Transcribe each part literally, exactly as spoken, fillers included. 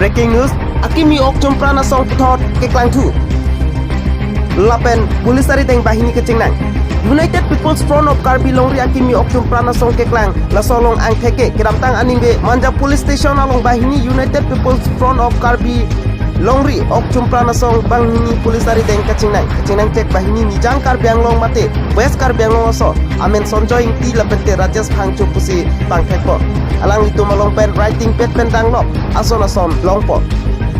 Breaking news, akimi okchum pran asong puthot keklangthu. Lapen police arideng banghini kachingnang. United People's Front of Karbi Longri akimi okchum pran asong keklang, laso along angthek ke kedamtang aningve Manja Police Station along banghini United People's Front of Karbi Longri okchum pran asong banghini police arideng kachingnang. Kachingnang chek banghini Nijang Karbi Anglong mate West Karbi Anglong asor amen Sonjoy Ingti lapente Rajesh Phangcho pusi bangthekpo. Alanglitum along pen writing pad pen danglok ason ason longpo.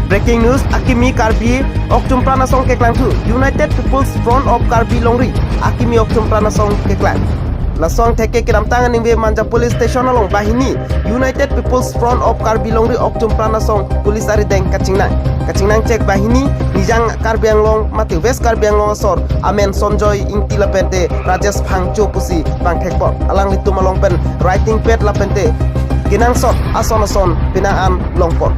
Breaking news, akimi Karbi okchum pran asong keklangthu. United People's Front of Karbi Longri akimi okchum pran asong keklang. Laso angthek ke kedamtang aningve Manja Police Station along banghini United People's Front of Karbi Longri okchum pran asong police arideng kachingnang. Kachingnang chek banghini Nijang Karbi Anglong mate West Karbi Anglong asor amen Sonjoy Ingti lapente Rajesh Phangcho pusi bangthekpo. Alanglitum along pen writing pad lapente kenangsot ason ason penang an longpo.